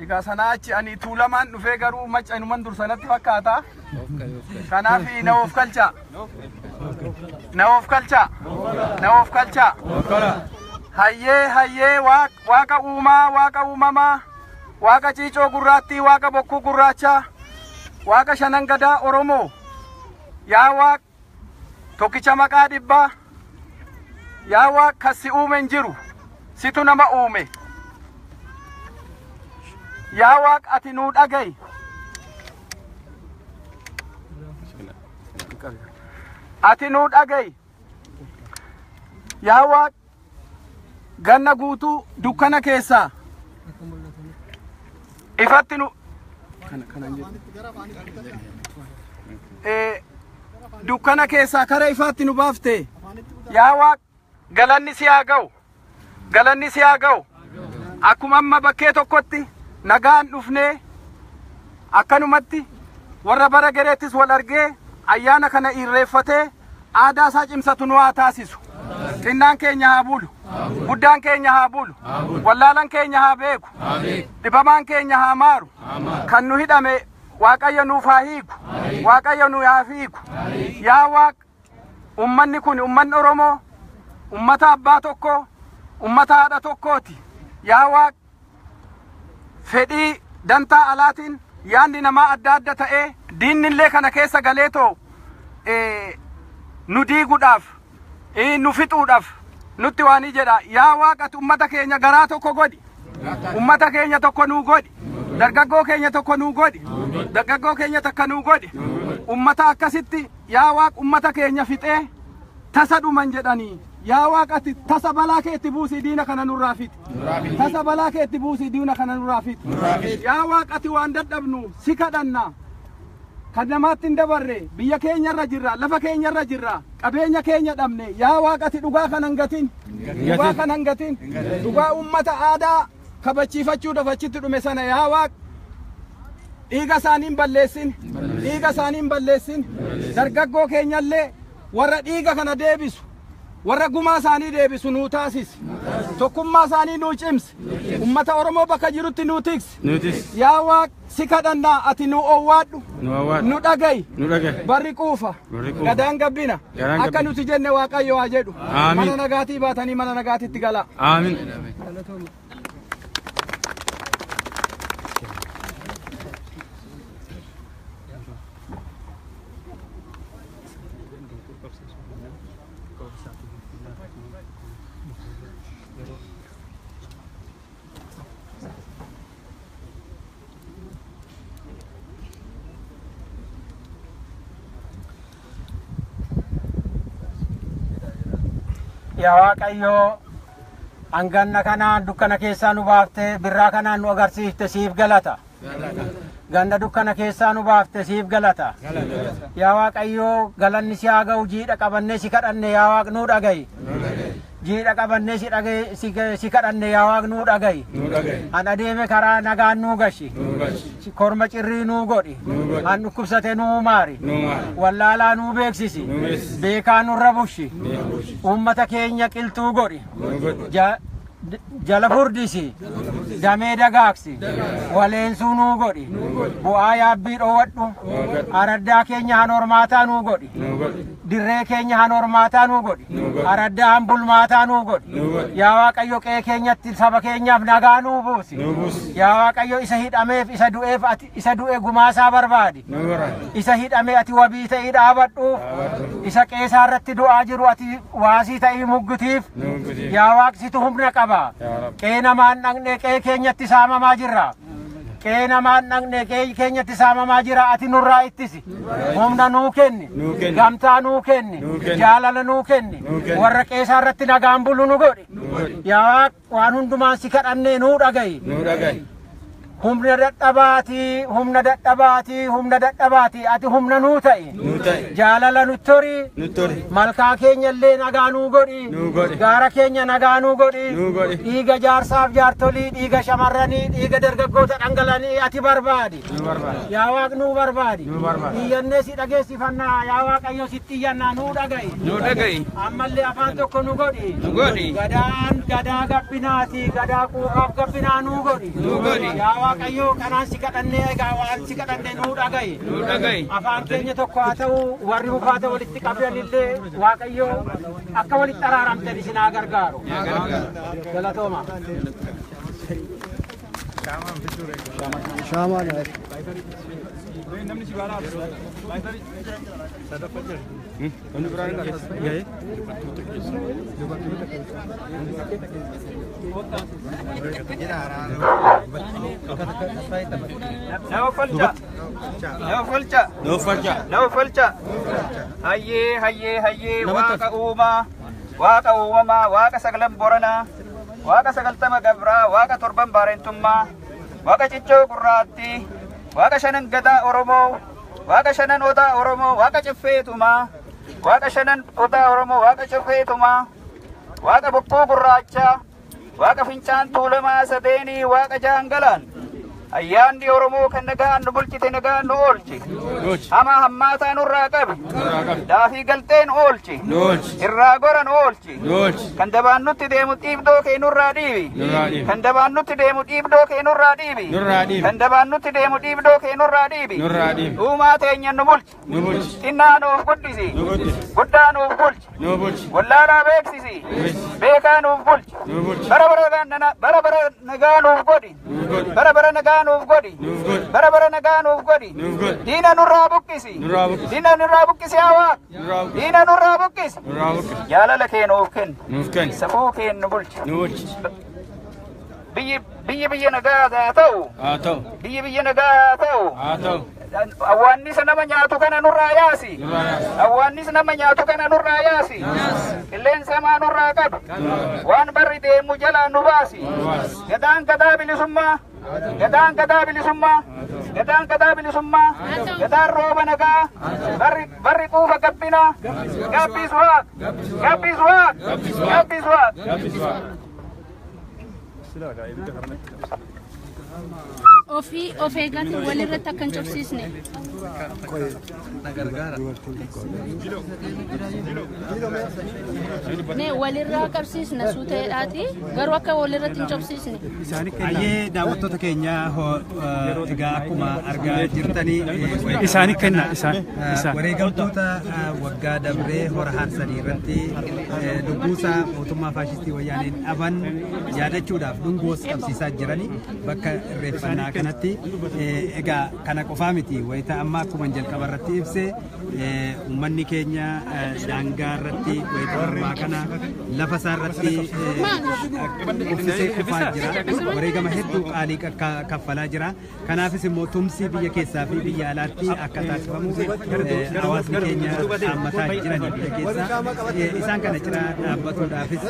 Egaa sanaa achi ani Tuulamaan dhufee garuu Macca inuman dursanatti fakkaata. Kanaaf na of kalchaa. Na of kalchaa. Na of kalchaa. Hayyee, hayyee, Waaqa uumaa, Waaqa uumamaa, Waaqa ciicoo gurraattii, Waaqa bokkuu gurraachaa, Waaqa shanan gadaa Oromoo. Yaa Waaq tokkicha maqaa dhibbaa, yaa Waaq kan si uume hin jiru, situ nama uume. Yaa Waaq ati nuu dhaga'i. Ati nuu dhaga'i. Yaa Waaq ganna guutuu dukkana keessaa ifatti nu dukkana keessaa kara ifaatti nu baafte. Yaa Waaq galanni si haa ga'u. Galanni si haa ga'u. Akkuma amma bakkee tokkotti nagaan dhufnee, akkanumatti warra bara gereettis wal argee ayyaana kana irreeffatee aadaa isaa cimsatu nu haa taasisu. Xinnaan keenya haa bulu. Guddaan keenya haa bulu. Wallaalan keenya haa beeku. Dhibamaan keenya haa maaru. Kan nu hidhame Waaqayyo nuuf haa hiiku. Waaqayyo nu haa hiiku. Yaa Waaq ummanni kun, ummanni Oromoo, ummata abbaa tokko, ummata haadha tokkooti. Yaa Waaq fedhii dantaa alaatiin yaadni namaa adda adda ta'ee, diinni illee kana keessa galeetoo nu diiguudhaaf, nu fixuudhaaf nutti waanii jedha. Yaa Waaqati ummata keenya garaa tokko godhi. Ummata keenya tokko nuu godhi. Dargaggoo keenya tokko nuu godhi. Dargaggoo keenya takka nuu godhi. Ummata akkasitti, yaa Waaq, ummata keenya fixee tasa dhuman jedhanii. Yaa Waaqati tasa balaa keetti buusii diina kana nurraa fixi. Tasa balaa keetti buusii diina kana nurraa fixi. Yaa Waaqati waan dadhabnu si kadhanna. Kan namaatti hin dabarre biyya keenyarra jirra, lafa keenyarra jirra, qabeenya keenya dhabne. Yaa Waaqati dhugaa kana hin gatin. Dhugaa kana hin gatin. Dhugaa ummata aadaa kabachiifachuudhaaf achitti dhume sana, yaa Waaq dhiiga isaanii hin balleessin. Dhiiga isaanii hin balleessin. Dargaggoo keenyallee warra dhiiga kana deebisu. Warra gumaa isaanii deebisu nuu taasisi. Tokkummaa isaanii nuu cimsi. Ummata Oromoo bakka jirutti nuu tiksi. Yaa Waaq, si kadhannaa, ati nu owwaadhu. Nu dhagayi. Barri quufa. Gadaan gabbina. Akka nuti jenne Waaqayyo haa jedhu. Mana nagaatii baatanii mana nagaatitti galaa. Amiin. Yaa Waaqayyoo, hanganna kanaan dukkana keessaa nu baaftee birraa kanaan nu agarsiifte, siif galata. Ganna dukkana keessaa nu baafte, siif galata. Yaa Waaqayyoo, galanni si haa ga'u. Jiidha qabannee si kadhanne, yaa Waaq, nuu dhaga'i. Jiidha qabannee si dhaga'i, si kadhanne, yaa Waaq, nuu dhaga'i. An adeeme karaa nagaan nuu gashi. Korma cirrii nuu godhi. An dhukkubsate nuu maari. Wallaalaa nuu beeksisi. Beekaa nurra bushi. Uummata keenya qilxuu godhi. Jala furdisi. Damee dagaagsi. Waleensuu nuu godhi. Bu'aa yaabbii dhoowwadhu. Araddaa keenya han hormaataa nuu godhi. Dirree keenya han hormaataa nuu godhi. Araddaa han bulmaataa nuu godhi. Yaa Waaqayyo, qe'ee keenyatti saba keenyaaf nagaa nuu buusi. Yaa Waaqayyo, isa hidhameef, isa du'eef, ati isa du'e gumaasaa barbaadi. Isa hidhame ati wabii ta'ii dhaabadhuuf. Isa qeesaa irratti du'aa jiru ati waasii ta'ii muggutiif. Yaa Waaq, situ humna qaba. Qe'ee namaan dhaqnee qe'ee keenyatti saamamaa jirra. Qe'ee namaan dhaqnee qe'ee keenyatti saamamaa jira. Ati nurraa ittisi. Humna nuu kenni. Gamtaa nuu kenni. Jaalala nuu kenni. Warra qeesaa irratti nagaan bulu nu godhi. Yaa Waaq, waan hundumaan si kadhannee nuu dhaga'i. Humna dadhabaatii, humna dadhabaatii, humna dadhabaatii, ati humna nuu ta'i. Jaalala nutti hori. Malkaa keenya illee nagaa nuu godhi. Gaara keenya nagaa nuu godhi. Dhiiga jaarsaaf jaartolii, dhiiga shamarranii, dhiiga dargaggoota dhangalanii ati barbaadi. Yaa Waaq, nuu barbaadi. Iyyannee si dhageessifannaa, yaa Waaqayyo, sitti iyyannaa, nuu dhaga'i. Nuu dhaga'i. Ammallee afaan tokko nu godhi. Nu godhi. Gadaan gadaa gabbinaati, gadaa quufaaf gabbinaa nuu godhi. Nuu godhi. Yaa Waaqayyo, kanaan si kadhannee, egaa waan si kadhanne nuu dhaga'i. Nuu dhaga'i. Afaan keenya tokko haa ta'u, warri mufaata walitti qabdan illee Waaqayyo akka walitti araaramtan isin haa gargaaru. Galatooma. Namni si baala. Sadaffaa jira. Namni biraan gahee. Nama falcha. Nama falcha. Nama falcha. Nama falcha. Hayyee, hayyee, hayyee, Waaqa uumaa, Waaqa uumamaa, Waaqa sagalan Boranaa, Waaqa 90 Gabraa, Waaqa torban Baareentummaa, Waaqa cichoo gurraattii, Waaqa shanan Gadaa Oromoo, Waaqa shanan Odaa Oromoo, Waaqa Ciffeetumaa, Waaqa shanan Odaa Oromoo, Waaqa Ciffeetumaa, Waaqa Bokkuu Gurraachaa, Waaqa Fincaan Tuulamaa sadeenii, Waaqa Jaangalaan. Ayyaanni Oromoo kan nagaan nu bulchite, nagaan nu oolchi. Hamaa hammaataa nurraa qabi. Daafii galteen oolchi. Irraa goran oolchi. Kan dabaan nutti deemu dhiibdoo kee nurraa dhiibi. Kan dabaan nutti deemu dhiibdoo kee nurraa dhiibi. Kan dabaan nutti deemu dhiibdoo kee nurraa dhiibi. Uumaa teenya nu bulchi. Xinnaa nuuf guddisi. Guddaa nuuf bulchi. Wallaalaa beeksisi. Beekaa nuuf bulchi. Bara bara bara nagaa nuuf godhi. Bara bara nagaa nuuf godhi. Bara bara nagaa nuuf godhi. Diina nurraa buqqisi. Diina nurraa buqqisi, yaa Waaq. Diina nurraa buqqisi. Jaalala kee nuuf kenni. Safuu kee nu bulchi. Biyyi biyyi biyya nagaa haa ta'u. Biyyi biyya nagaa haa ta'u. Awwaannisa nama nyaatu kana nurraa yaasi. Awwaannisa nama nyaatu kana nurraa yaasi. Qilleensa hamaa nurraa qabi. Waan barri deemu jalaa nu baasi. Gadaan gadaa bilisummaa. Gadaan gadaa bilisummaa. Gadaan gadaa bilisummaa. Gadaan rooba nagaa. Barri barri quufa gabbinaa. Gabbis Waaq. Gabbis Waaq. Gabbis Waaq. Ofii of eeggatu walirratti akka hin cobsiisne. Mee walirraa qabsiisna suuteedhaati garuu akka walirratti hin cobsiisne. Ayyee daawwattoota keenya egaa akkuma argaa jirtanii Isaanii kenna isaan. Wareegamtoota waggaa dabree hora Harsadii irratti lubbuusaa mootummaa faashistii wayyaaneen dhaban yaadachuudhaaf dhungoos qabsiisaa jiranii bakka irreeffannaa kanatti. Egaa kana qofaa miti, wayita amma akkuma jalqaba irratti ibse uummanni keenya daangaa irratti wayita ammaa kana lafa isaa irratti uffisee kufaa jira. Wareegama hedduu qaalii kaffalaa jira. Kanaafis immoo tumsi biyya keessaa fi biyya alaatti akka taasifamu hawaasni keenya dhaammataa jiran biyya keessa. Isaan kana cina dhaabbatuudhaafis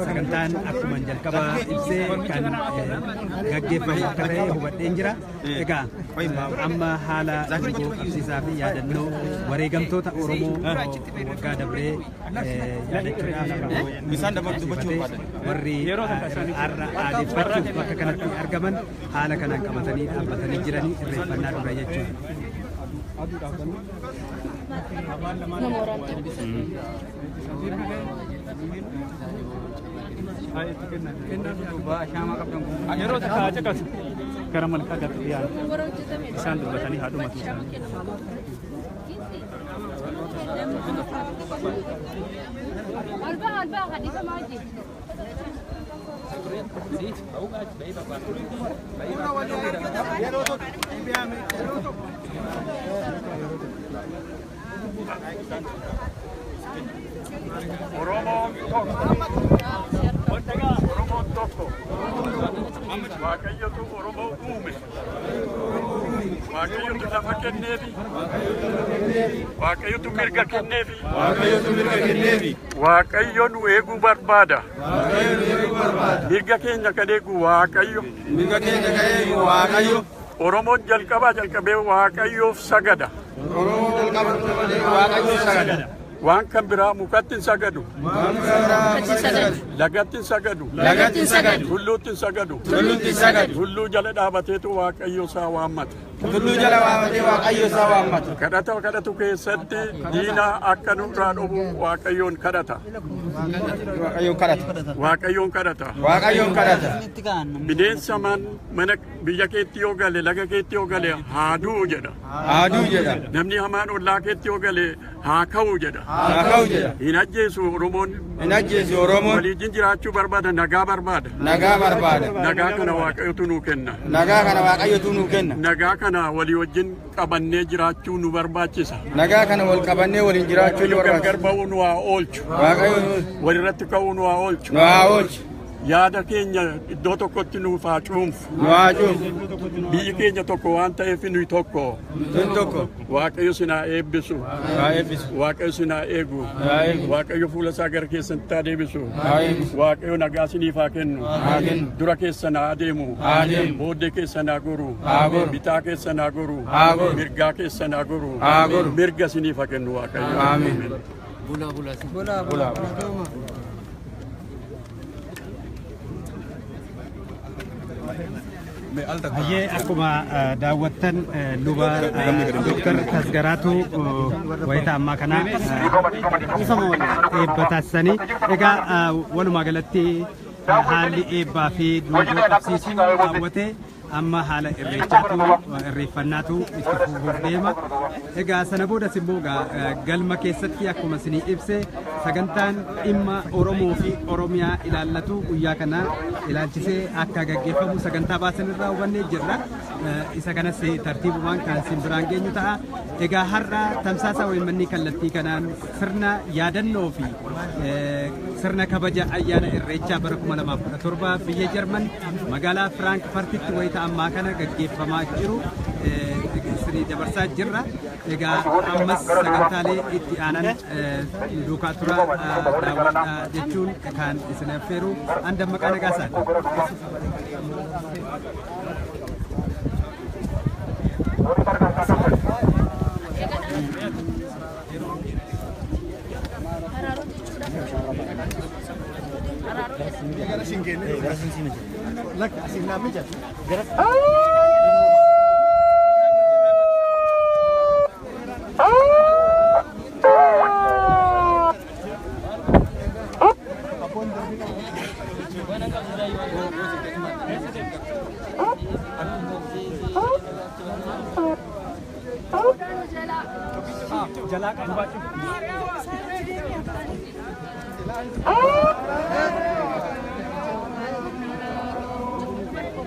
sagantaan akkuma jalqaba ibsee kan gaggeeffamu akka ta'e hubadheen jira. Egaa amma haala dhungoo qabsiisaa fi yaadannoo wareegamtoota Oromoo waggaa dabree yaadachuudhaaf warri har'a aadeffachuuf bakka kanatti argaman haala kanaan qabatanii dhaabbatanii jiranii irreeffannaa dura jechuudha. Yeroo takka haa caqasu gara malkaa gadi dhiyaatu isaan dubbatanii haa dhumatu isaanii. Albaa albaa hadhifamaa jira. Oromoon tokko. Oromoon tokko. Waaqayyotu Oromoo uume. Waaqayyotu lafa kenneefi. Waaqayyotu mirga kenneefi. Waaqayyotu mirga kenneefi. Waaqayyo nu eeguu barbaada. Waaqayyo nu eeguu barbaada. Mirga keenya kan eegu Waaqayyo. Mirga keenya kan eegu Waaqayyo. Oromoon jalqabaa jalqabee Waaqayyoof sagada. Oromoon jalqabaa jalqabee Waaqayyoof sagada. Waan kan biraa mukatti hin sagadu. Waan kan biraa mukatti hin sagadu. Lagatti hin sagadu. Lagatti hin sagadu. Tulluutti hin sagadu. Tulluutti hin sagadu. Tulluu jala dhaabateetu Waaqayyo isaa waammata. Tulluu jala dhaabatee Waaqayyo isaa waammata. Kadhata kadhatu keessatti diina akka nurraa dhobu Waaqayyoon kadhata. Waaqayyoon kadhata. Waaqayyoon kadhata. Waaqayyoon kadhata. Bineensa mana biyya keetti yoo gale laga keetti yoo gale haa du'u jedha. Haa du'u jedha. Namni hamaan ollaa keetti yoo gale haa ka'u jedha. Haa ka'u jedha. Hin ajjeesu Oromoon. Hin ajjeesu Oromoon. Waliin jiraachuu barbaada, nagaa barbaada. Nagaa barbaada. Nagaa kana Waaqayyotu nuu kenna. Nagaa kana Waaqayyotu nuu kenna. Nagaa kana walii wajjin qabannee jiraachuu nu barbaachisa. Nagaa kana wal qabannee waliin jiraachuu nu barbaachisa. Gargar ba'uu nu haa oolchu. Waaqayyo walirratti ka'uu nu haa oolchu. Nu haa oolchu. Yaada keenya iddoo tokkotti nuuf haa cuunfu. Nu haa cuunfu. Biyyi keenya tokko waan ta'eef nuyi tokko. Nuyi tokko. Waaqayyo sin haa eebbisu. Haa eebbisu. Waaqayyo sin haa eegu. Haa eegu. Waaqayyo fuula isaa gara keessanitti haa deebisu. Haa eebisu. Waaqayyo nagaa siniif haa kennu. Haa kennu. Dura keessan haa adeemu. Haa adeemu. Booddee keessan haa goru. Haa goru. Bitaa keessan haa goru. Haa goru. Mirgaa keessan haa goru. Haa goru. Mirga siniif haa kennu Waaqayyo. Amiin. Bula bula. Bula bula. Hayyee akkuma daawwattan luba Dooktar Tasgaraatu wayita ammaa kana eebba taasisanii. Egaa walumaa galatti haalli eebbaa fi dungoo qabsiisuu raawwate amma haala irreechaatu irreeffannaatu itti fufuuf deema. Egaa sana boodas immoo galma keessatti akkuma isinii ibse sagantaan dhimma Oromoo fi Oromiyaa ilaallatu guyyaa kana ilaalchisee akka gaggeeffamu sagantaa baasan irraa hubannee jirra. Isa kanas tartiibumaan kan isin biraan geenyu ta'a. Egaa har'a tamsaasa OMN kallattii kanaan sirna yaadannoo fi sirna kabaja ayyaana irreechaa bara 2017 biyya Jarman magaalaa Firaankifartitti wayita ammaa kana gaggeeffamaa jiru isinii dabarsaa jirra. Egaa ammas sagantaalee itti aanan duukaa tura daawwadhaa jechuun kan isin affeeru an Dammaqaa Nagaasaati.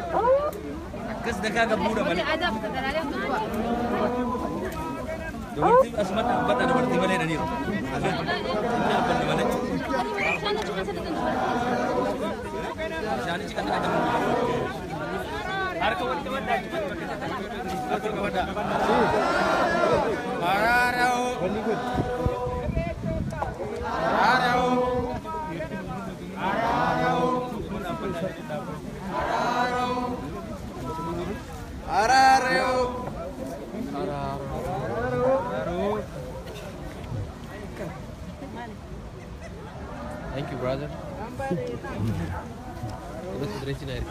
Akkas dakaa gabbuudha malee. Dubartii asumatti dhaabbadha dubartii malee dhaniiru. Inni dhaabbanne malee. Bishaanichi kan dhaqatamu. Harka walitti qabadhaa jechuudha. Harka qabadhaa. Araara'oo. Araara'oo. Araara'oo. Araara'oo. Araara'oo. Thank you, brother.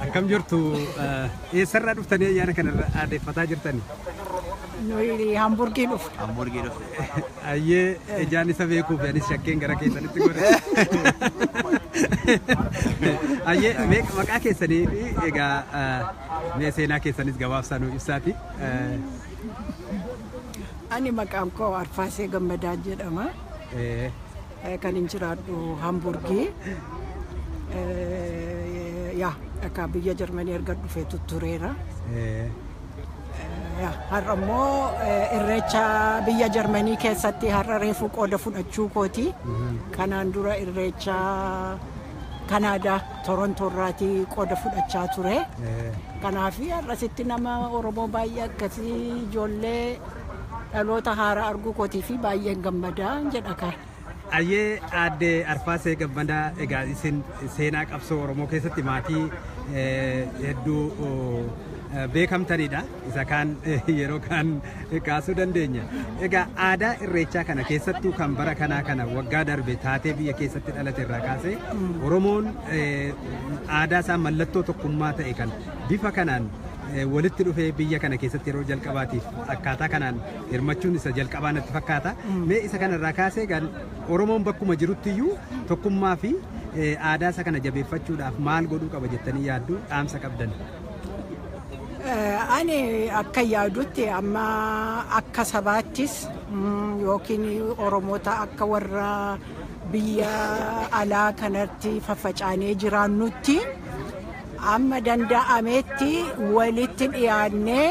Akkam jirtu, eessarraa dhuftanii ayyaana kanarra aadeeffataa jirtani? Nuyi Hamburgii dhufne. Hamburgii dhufne. Ayyee, ijaan isa beekuuf anis shakkeen gara keessanitti godhe. Ayyee, maqaa keessanii fi egaa mee seenaa keessanis gabaabsaa nuu ibsaati. Ani maqaan koo Arfaasee Gammadaa jedhama. Kan hin jiraadhu Hamburgii. Yaa, akka biyya Jarmanii erga dhufee tuttureera. Har'a immoo irreecha biyya Jarmanii keessatti har'a reefuu qooda fudhachuu kooti. Kanaan dura irreecha Kanaadaa Torontoo irraatii qooda fudhachaa ture. Kanaaf har'asitti nama Oromoo baay'ee akkasii ijoollee dhaloota haaraa arguu kootii fi baay'een gammadaa jedha kara. Ayyee, aadde Arfaasee Gammadaa, egaa isin seenaa qabsoo Oromoo keessatti maatii hedduu beekamtanidha. Isa kaan yeroo kaan kaasuu dandeenya. Egaa aadaa irreechaa kana keessattuu kan bara kanaa kana waggaa darbe taatee biyya keessatti dhalate irraa kaasee Oromoon aadaa isaa mallattoo tokkummaa ta'e kan bifa kanaan walitti dhufee biyya kana keessatti yeroo jalqabaatiif akkaataa kanaan hirmachuun isa jalqabaa natti fakkaata. Mee isa kanarraa kaasee gan Oromoon bakkuma jirutti iyyuu tokkummaa fi aadaa isa kana jabeeffachuudhaaf maal godhuu qaba jettanii yaaddu, dhaamsa qabdan? Ani akka yaadutti amma akka sabaattis yookiin Oromoota akka warra biyya alaa kanatti faffacaanee jiraannutti amma danda'ametti walitti dhiyaannee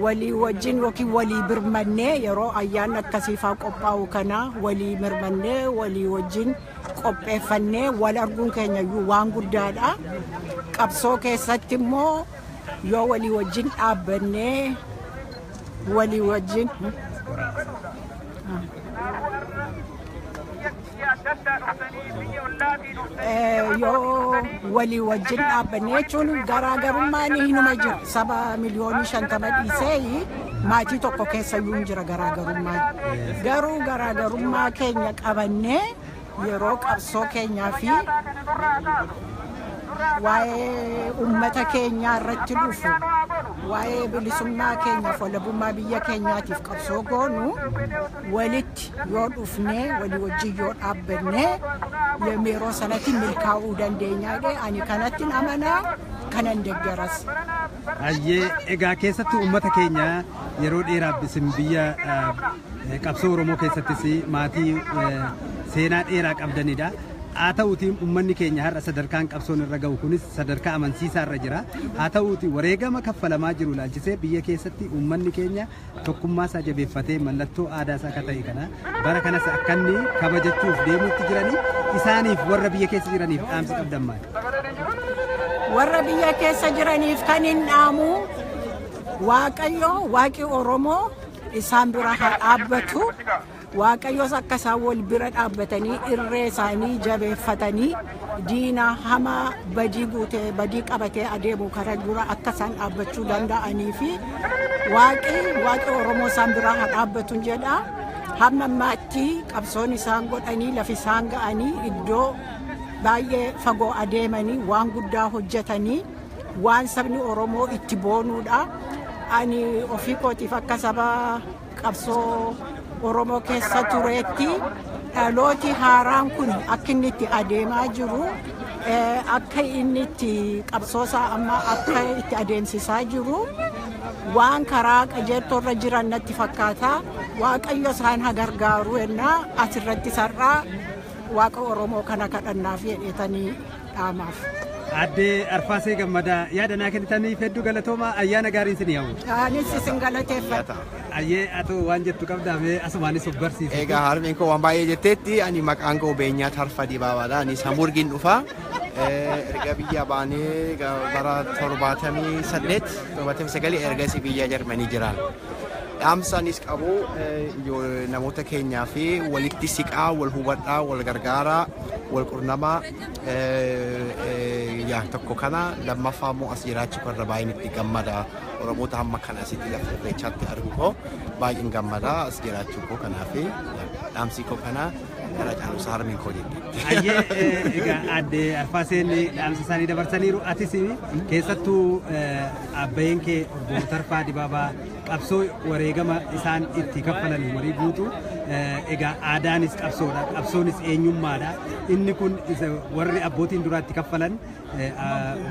walii wajjin yookiin walii birmannee yeroo ayyaanni akkasiifaa qophaa'u kana walii birmannee walii wajjin qopheeffannee wal arguun keenya iyyuu waan guddaadha. Qabsoo keessatti immoo yoo walii wajjin dhaabbannee walii wajjin yoo walii wajjin dhaabbannee jechuun garaagarummaan hinuma jira. Saba 50 miliyoonii dhiisee maatii tokko keessa iyyuu hin jira garaagarummaan. Garuu garaagarummaa keenya qabannee yeroo qabsoo keenyaa fi waa'ee uummata keenyaa irratti dhufu, waa'ee bilisummaa keenyaaf walabummaa biyya keenyaatiif qabsoo goonu walitti yoo dhufnee walii wajjin yoo dhaabbannee yeroo sanatti milkaa'uu dandeenya. Ani kanatti amanaa, kanan deeggaras. Ayyee, egaa keessattuu uummata keenya yeroo dheeraaf isin biyya qabsoo Oromoo keessattis maatii seenaa dheeraa qabdanidha. Haa ta'uutii uummanni keenya har'a sadarkaan qabsoon irra ga'u kunis sadarkaa amansiisaa irra jira. Haa ta'uutii wareegama kaffalamaa jiru ilaalchisee biyya keessatti uummanni keenya tokkummaa isaa jabeeffatee mallattoo aadaa isaa akka ta'e kana bara kanas akka inni kabajachuuf deemuutti jiranii isaaniif, warra biyya keessa jiraniif dhaamsi qabdan maali? Warra biyya keessa jiraniif kan hin dhaamu, Waaqayyo Waaqi Oromoo isaan bira haa dhaabbatu. Waaqayyos akka isaan wal bira dhaabbatanii irree isaanii jabeeffatanii diina hamaa badii guutee badii qabatee adeemu kara dura akka isaan dhaabbachuu danda'anii fi Waaqi Oromoo isaan bira haa dhaabbatu jedha. Hamma ammaatti qabsoon isaan godhanii lafi isaan ga'anii iddoo Baay'ee fagoo adeemanii waan guddaa hojjetanii waan sabni Oromoo itti boonuudha. Ani ofii kootiif akka saba qabsoo Oromoo keessa tureetti dhalooti haaraan kun akka inni itti adeemaa jiru, akka inni itti qabsoosaa amma akka itti adeemsisaa jiru waan karaa qajeeltoorra jiran natti fakkaata. Waaqayyo isaan haa gargaaru ennaa asirratti sar'aa Waaqa Oromoo kana kadhannaaf jedhetanii dhaamaaf. Addee Arfaasee Gammadaa, yaada naa kennitaniif hedduu galatooma, ayyaana gaarii isin yaa'u. Anis isin galateeffadha. Ayyee, atu waan jettu qabdaa, mee asumaanis of barsiisi. Egaa harmeen koo waan baay'ee jetteetti. Ani maqaan koo Beenyaa Tarfa Dibaabaadha. Anis Hamburgiin dhufa. Erga biyya baanee bara 78, 79 ergasii biyya Jarmanii jiran. Dhaamsa anis qabu namoota keenyaa fi walitti siqaa, wal hubadhaa, wal gargaaraa, wal qunnamaa. Yaa tokko kana, lammaffaa immoo as jiraachuu irra baay'een itti gammada. Oromoota hamma kana asitti lafa irreechaatti argu koo baay'een gammada as jiraachuu koo. Kanaaf dhaamsi koo kana, gara caalusa harmeen koo jetteetti. Ayyee, egaa aadde Arfaaseen dhaamsa isaanii dabarsaniiru. Atis keessattuu abbayeen kee obbo Tarfaa Dibaabaa qabsoo wareegama isaan itti kaffalan umurii guutuu, egaa aadaanis qabsoodha, qabsoonis eenyummaadha. Inni kun isa warri abbootiin duraatti kaffalan,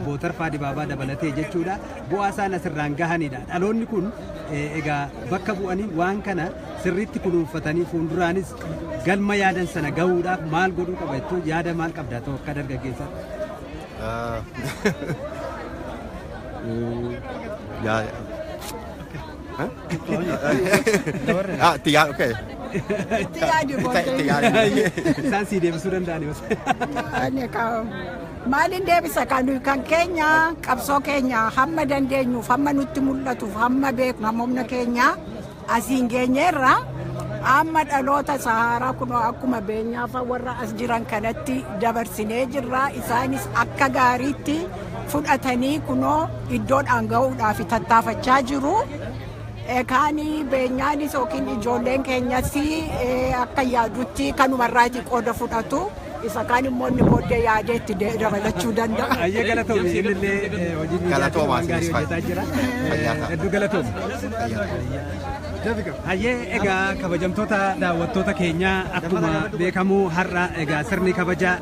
obbo Tarfaa Dibaabaa dabalatee jechuudha. Bu'aa isaan asirraan gahanidha. Dhaloonni kun egaa bakka bu'anii waan kana sirriitti kunuunfatanii fuulduraanis galma yaadan sana gahuudhaaf maal godhuu qaba jettuu, yaada maal qabda ta'u akka dargaggeessaatti? Yaa. Ah, itti yaadu, okay. Itti yaadi booddee. Itti yaadi. Isaan sii deebisuu danda'ani. Ani maalin deebisa? Kan keenya qabsoo keenya hamma dandeenyuuf, hamma nutti mul'atuuf, hamma beeknu, hamma humna keenya asiin geenyeerra. Amma dhaloota Saharaa kunoo akkuma Beenyaafa warra as jiran kanatti dabarsinee jirra. Isaanis akka gaariitti fudhatanii kunoo iddoodhaan gahuudhaaf tattaafachaa jiru. Kaani Beenyaanis yookiin ijoolleen keenyas akka yaadutti kanumarraati qooda fudhatu. Isa kaan immoo inni booddee yaadee itti dabalachuu danda'a. Ayyee, galatoomi, innillee hojii miidiyaatiin Galatoomaa, waan gaarii isinis hojjetaa jira. Fayyaa ta'a. Hedduu galatoomi. Hayyee, egaa kabajamtoota daawwattoota keenyaa, akkuma beekamu har'a egaa sirni kabaja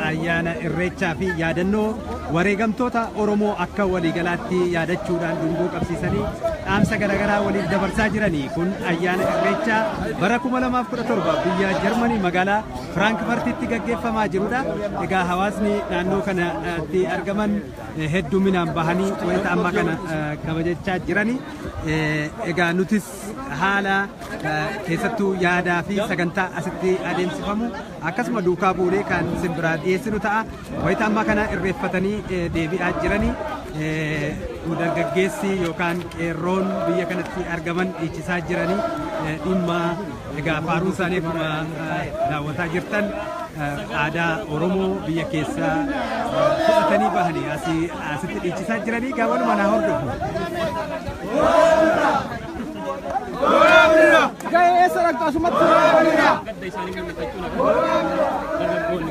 ayyaana irreechaa fi yaadannoo wareegamtoota Oromoo akka waliigalaatti yaadachuudhaan dungoo qabsiisanii dhaamsa garaagaraa waliif dabarsaa jiranii kun ayyaana irreechaa bara 2017 biyya Jarmanii magaalaa Firaankfartitti gaggeeffamaa jirudha. Egaa hawaasni naannoo kanatti argaman hedduminaan bahanii wayita ammaa kana kabajachaa jirani. Egaa nutis haala keessattuu yaadaa fi sagantaa asitti adeemsifamu akkasuma duukaa buunee kan isin biraa dhiyeessinu ta'a. Wayita ammaa kana irreeffatanii deebi'aa jirani. Dargaggeessi yookaan qeerroon biyya kanatti argaman dhiichisaa jirani. Dhimma egaa faaruun isaanii akkuma daawwataa jirtan aadaa Oromoo biyya keessaa fudhatanii bahanii asitti dhiichisaa jiranii gaawwanuma naa hordofu. Gahee eessa dhaqxu asumatti? Gadda isaanii mul'ifachuun dargaggoonni.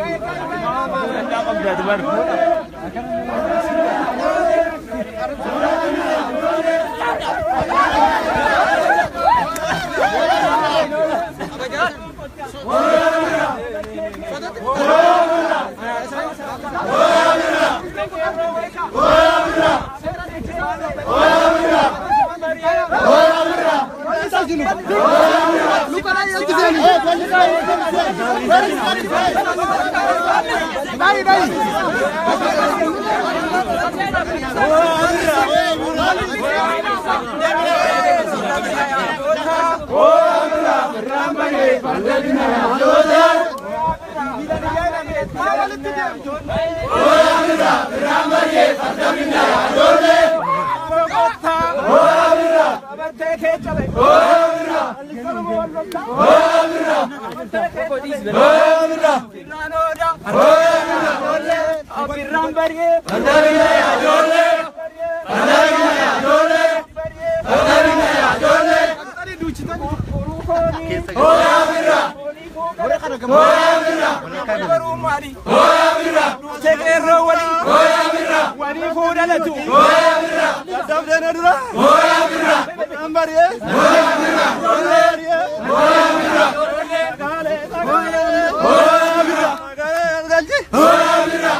Baruu maali? Hooyaa birra. Teqeerroo walii. Hooyaa birra. Walii fuudhalatu. Hooyaa birra. Dadhabdeena dura. Hooyaa birra. Ambariyee. Hooyaa birra. Hooyaa birra. Hooyaa birra. Hooyaa birra. Hooyaa birra.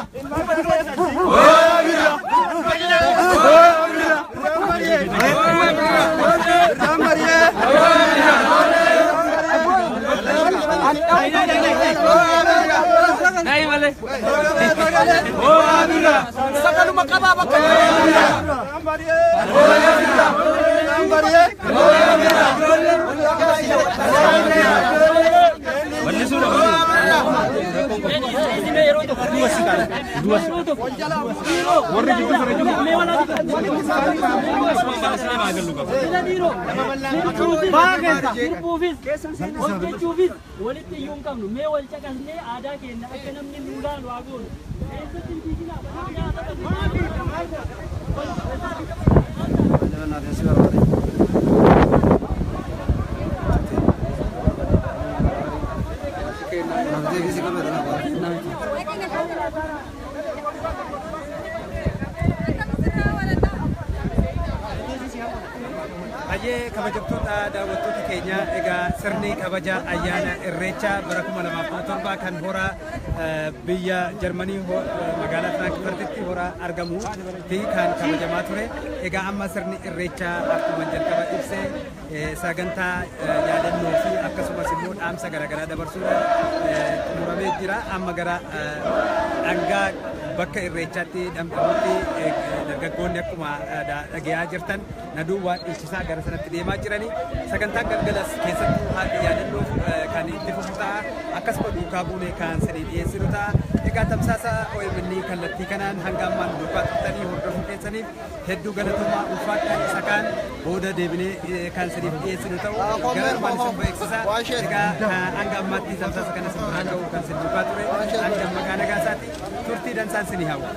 Hooyaa birra. Sagaluma qabaa bakka. Hojjechuufis walitti iyyuu hin qabnu mee wal caqasnee aadaa keenya akka namni nu ilaalu haa goonu. Keessatti hin fiiginaa. Baay'ee kabajamtoota daawwattoota keenya, egaa sirni kabaja ayyaana Irreechaa bara 2017 kan hora biyya Jarmanii magaalaa Firaankifartitti hora argamu fi kan kabajamaa ture. Egaa amma sirni Irreechaa akkuma jalqaba ibsee sagantaa yaadannoo fi akkasumas immoo dhaamsa garaagaraa dabarsuudhaan xumuramee jira. Amma gara dhangaa bakka Irreechaatti dhamdhamutti dargaggoonni akkuma dhagayaa jirtan naduu waan dhiichisaa gara sanatti deemaa jirani. Sagantaan galgalas keessattuu haalli yaadannoof kan itti fufu ta'a. Akkasuma duukaa buunee kan sanii dhiyeessinu ta'a. Egaa tamsaasa OMN kallattii kanaan hanga ammaan duukaa turtanii hordofuu keessaniif hedduu galatoomaa, ulfaadhaa. Isa kaan booda deebinee kan saniif dhiyeessinu ta'u gara dhumaan isin beeksisa. Egaa hanga ammaatti tamsaasa kana isin biraan ga'uu kan isin duukaa ture hanga maqaa nagaa isaati turtii dansaan isinii hawwa.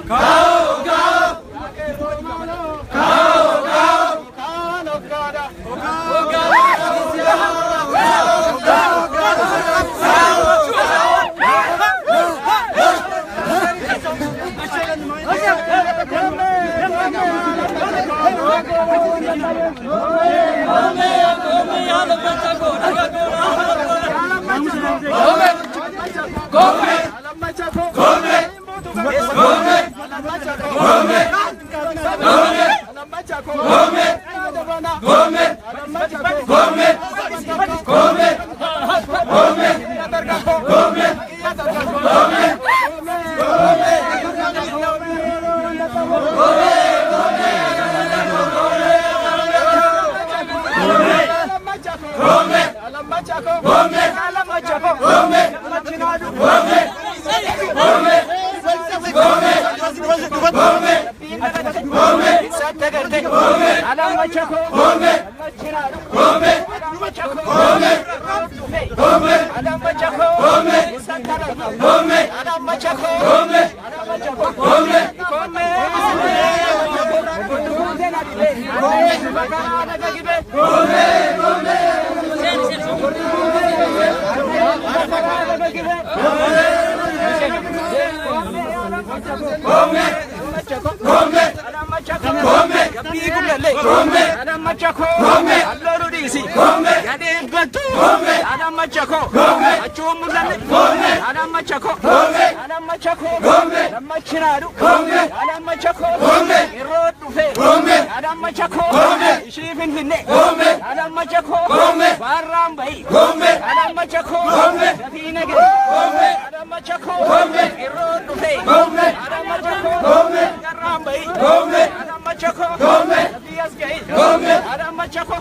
Go!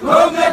Gome!